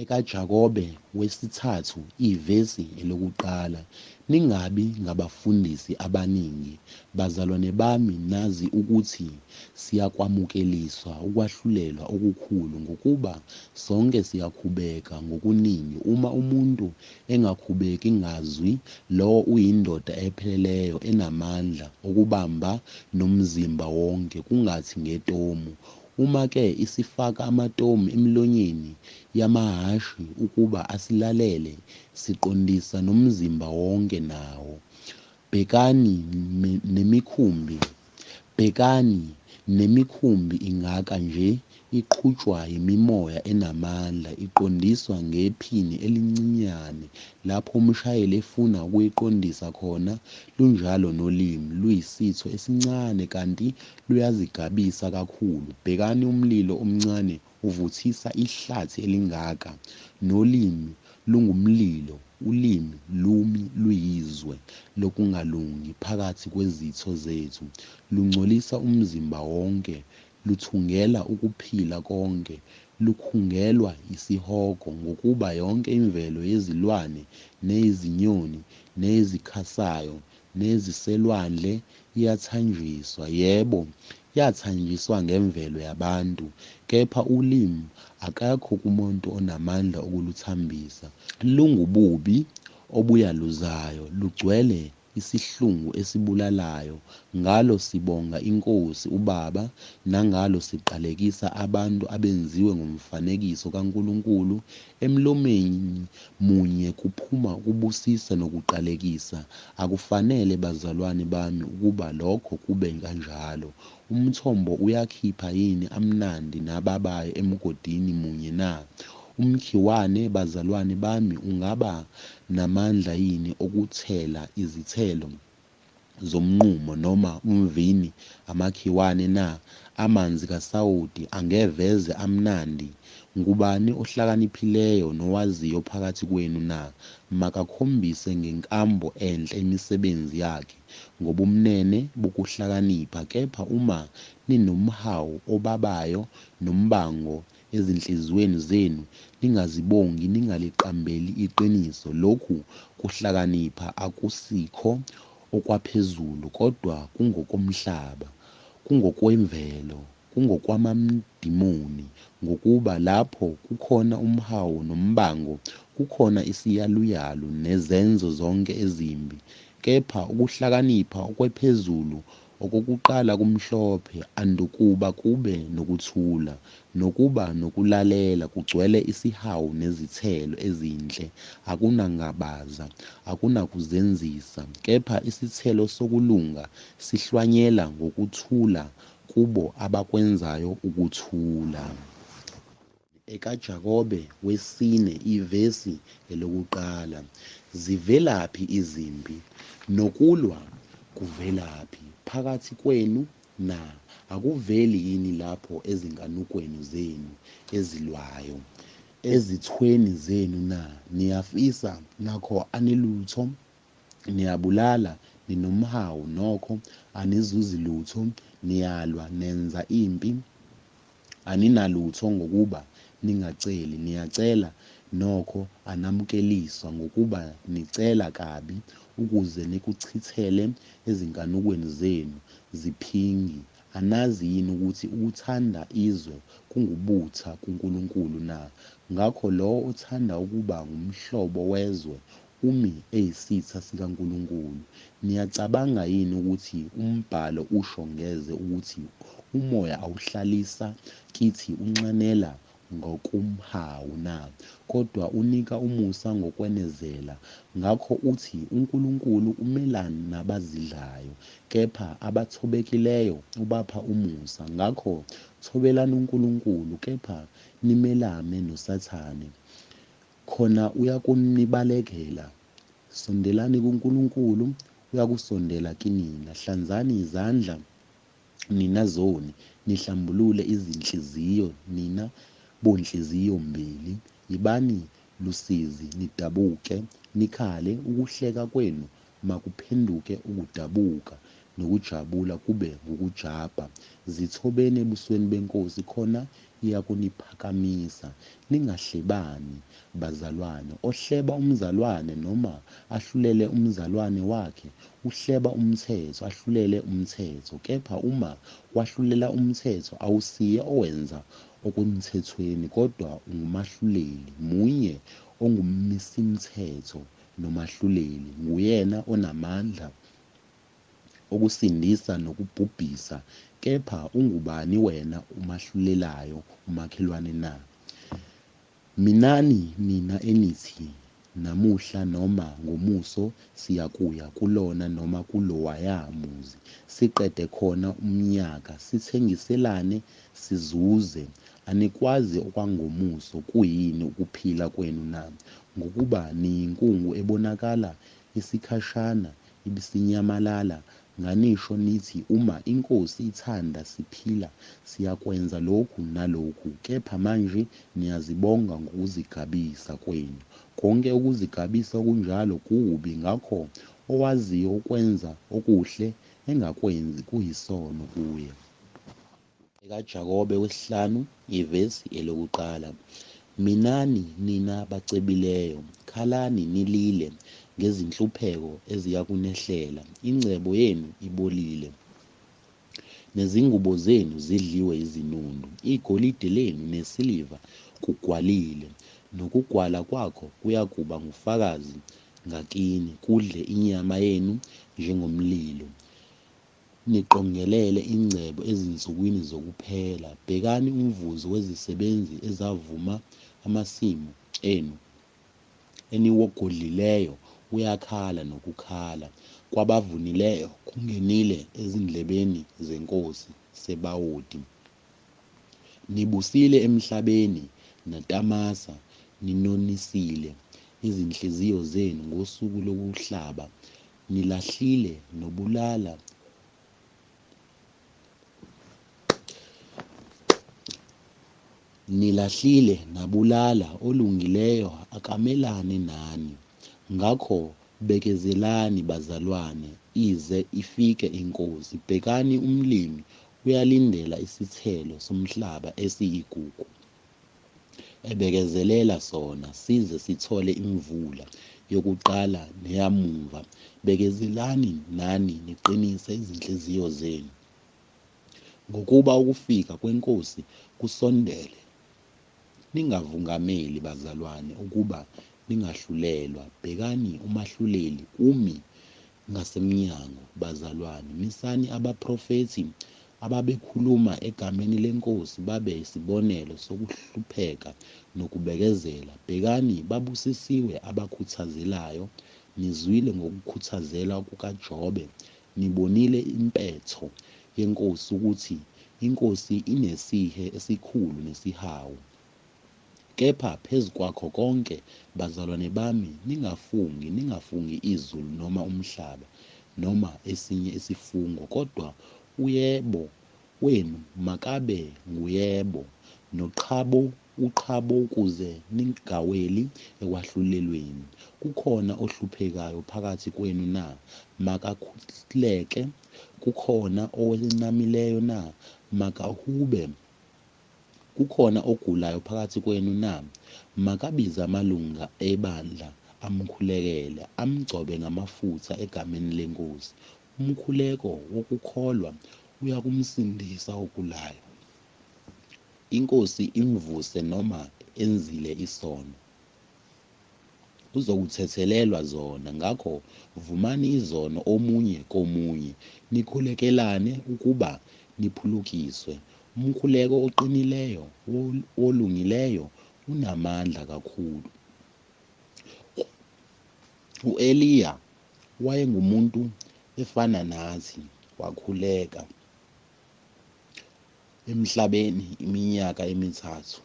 EkaJakobe wesithathu ivesi elokuqala. Ningabi ngabafundisi abaningi, bazalwane bami, nazi ukuthi siyakwamukeliswa ukwahlulelwa okukhulu, ngokuba sonke siyakhubeka ngokuningi. Uma umuntu engakhubeki ngazwi, lowo uyindoda epheleleyo, enamandla okubamba nomzimba wonke kungathi ngetomu. Uma-ke isifaka amatomu emilonyeni yamahhashi ukuba asilalele, siqondisa nomzimba wonke nawo. Bhekani nemikhumbi, bhekani, nemikhumbi ingaka nje iqhutshwa yimimoya enamandla, iqondiswa ngephini elincinyane lapho umshayeli efuna ukuyiqondisa khona. Lunjalo nolimi, luyisitho esincane, kanti luyazigabisa kakhulu. Bhekani umlilo omncane uvuthisa ihlathi elingaka. Nolimi lungumlilo, ulimi lumi luyizwe lokungalungi phakathi kwezitho zethu, lungcolisa umzimba wonke, luthungela ukuphila konke, lukhungelwa yisihogo. Ngokuba yonke imvelo yezilwane, neyezinyoni, neyezikhasayo, neyeziselwandle iyathanjiswa, yebo, yathanjiswa ngemvelo yabantu, kepha ulimi akekho kumuntu onamandla okuluthambisa. Lungububi obuyaluzayo, lugcwele isihlungu esibulalayo. Ngalo sibonga iNkosi uBaba, nangalo siqalekisa abantu abenziwe ngomfanekiso kaNkulunkulu. Emlomeni munye kuphuma ukubusisa nokuqalekisa. Akufanele, bazalwane bami, ukuba lokho kube kanjalo. Umthombo uyakhipha yini amnandi nababayo emgodini munye na? Umkhiwane, bazalwane bami, ungaba namandla yini okuthela izithelo zomnqumo, noma umvini amakhiwane na? Amanzi kasawoti angeveze amnandi? Ngubani ohlakaniphileyo nowaziyo phakathi kwenu na? Makakhombise ngenkambo enhle imisebenzi yakhe ngobumnene bokuhlakanipha. Kepha uma ninomhawu obabayo nombango ezinhliziyweni zenu, ningazibongi, ningaliqambeli iqiniso. Lokhu kuhlakanipha akusikho okwaphezulu, kodwa kungokomhlaba, kungokwemvelo, kungokwamadimoni. Ngokuba lapho kukhona umhawu nombango, kukhona isiyaluyalu nezenzo zonke ezimbi. Kepha ukuhlakanipha okwephezulu okokuqala kumhlophe, andukuba kube nokuthula, nokuba nokulalela, kugcwele isihawu nezithelo ezinhle, akunangabaza, akunakuzenzisa. Kepha isithelo sokulunga sihlwanyela ngokuthula kubo abakwenzayo ukuthula. EkaJakobe wesine ivesi elokuqala. Zivelaphi izimpi, nokulwa kuvelaphi phakathi kwenu na? Akuveli yini lapho ezinkanukweni zenu ezilwayo ezithweni zenu na? Niyafisa, nakho anilutho; niyabulala, ninomhawu, nokho anizuzi lutho. Niyalwa, nenza impi, aninalutho ngokuba ningaceli. Niyacela, nokho anamukeliswa, ngokuba nicela kabi, ukuze nikuchithele ezinkanukweni zenu. Ziphingi, anazi yini ukuthi ukuthanda izwe kungubutha kuNkulunkulu na? Ngakho lowo othanda ukuba ngumhlobo wezwe umi eyisitha sikaNkulunkulu. Niyacabanga yini ukuthi umbhalo usho ngeze ukuthi uMoya awuhlalisa kithi unxanela ngokomhawu na? Kodwa unika umusa ngokwenezela. Ngakho uthi, uNkulunkulu umelana nabazidlayo, kepha abathobekileyo ubapha umusa. Ngakho thobelani uNkulunkulu, kepha nimelane noSathane, khona uyakunibalekela. Sondelani kuNkulunkulu, uyakusondela kinina. Hlanzani izandla, nina zoni, nihlambulule izinhliziyo, nina bonhliziyo mbili. Yibani lusizi, nidabuke, nikhale, ukuhleka kwenu makuphenduke ukudabuka, nokujabula kube ngukujabha. Zithobeni ebusweni beNkosi, khona iyakuniphakamisa. Ningahlebani, bazalwane. Ohleba umzalwane noma ahlulele umzalwane wakhe, uhleba umthetho, ahlulele umthetho. Kepha uma wahlulela umthetho, awusiye owenza okumthethweni, kodwa ungumahluleli. Munye ongummisimthetho nomahluleli, nguyena onamandla okusindisa nokubhubhisa. Kepha ungubani wena umahlulelayo umakhelwane na? Minani nina enithi, Namuhla noma ngomuso siyakuya kulona noma kulowaya muzi, siqede khona umnyaka, sithengiselane, sizuze. Anikwazi okwangomuso, kuyini ukuphila kwenu na? Ngokuba niyinkungu ebonakala isikhashana, ibisinyamalala. Nganisho nithi, Uma iNkosi ithanda, siphila, siyakwenza lokhu nalokhu. Kepha manje niyazibonga ngokuzigabisa kwenu. Konke ukuzigabisa okunjalo kubi. Ngakho owaziyo ukwenza okuhle, engakwenzi, kuyisono kuye. EkaJakobe wesihlanu ivesi elokuqala. Minani nina bacebileyo, khalani nilile ngezinhlupheko eziyakunehlela. Ingcebo yenu ibolile, nezingubo zenu zidliwe yizinundu. Igolide lenu nesiliva kugwalile, nokugwala kwakho kuyakuba ngufakazi ngakini, kudle inyama yenu njengomlilo. Niqongelele ingcebo ezinsukwini zokuphela. Bhekani umvuzo wezisebenzi ezavuma amasimu enu eniwagodlileyo uyakhala nokukhala kwabavunileyo kungenile ezindlebeni zeNkosi Sebawoti. Nibusile emhlabeni, natamasa, ninonisile izinhliziyo zenu ngosuku lokuhlaba. Nilahlile nobulala Nilahlile nabulala, olungileyo akamelane nani. Ngakho bekezelani, bazalwane, ize ifike iNkosi. Bhekani, umlimi uyalindela isithelo somhlaba esiyigugu, ebekezelela sona, size sithole imvula yokuqala neyamuva. Bekezelani nani, niqinise izinhliziyo zenu, ngokuba ukufika kweNkosi kusondele. Ningavungameli, bazalwane, ukuba ningahlulelwa. Bhekani, umahluleli umi ngasemnyango. Bazalwane, misani abaprofethi ababekhuluma egameni leNkosi babe yisibonelo sokuhlupheka nokubekezela. Bhekani, babusisiwe abakhuthazelayo. Nizwile ngokukhuthazela kukaJobe, nibonile impetho yeNkosi ukuthi iNkosi inesihe esikhulu nesihawu. Kepha phezu kwakho konke, bazalwane bami, ningafungi, ningafungi izulu noma umhlaba, noma esinye isifungo, kodwa uyebo wenu makabe nguyebo, noqhabo uqhabo ukuze ningaweli ekwahlulelweni. Kukhona ohluphekayo phakathi kwenu na? Makakhuleke. Kukhona owenamileyo na? Makahube. Kukhona ogulayo phakathi kwenu na? Makabize amalunga ebandla amkhulekele, amgcobe ngamafutha egameni leNkosi. Umkhuleko wokukholwa uyakumsindisa ogulayo, iNkosi imvuse noma enzile isono. Uzokuthethelelwa zona. Ngakho vumani izono omunye komunye, nikhulekelane ukuba niphulukiswe. Umkhuleko oqinileyo wolungileyo unamandla kakhulu. U-Eliya wayengumuntu efana nathi, wakhuleka emhlabeni iminyaka emithathu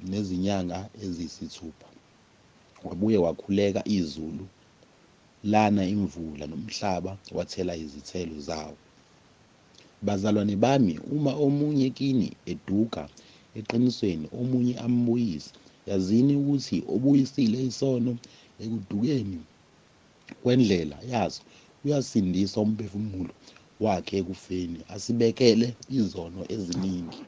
nezinyanga eziyisithupha. Wabuye wakhuleka izulu lana imvula nomhlaba wathela izithelo zawo. Bazalwane bami, uma omunye kini eduka eqinisweni, omunye ambuyise, yazini ukuthi obuyisile isono ekudukeni kwendlela yaso uyasindisa umphefumulo wakhe ekufeni, asibekele izono eziningi.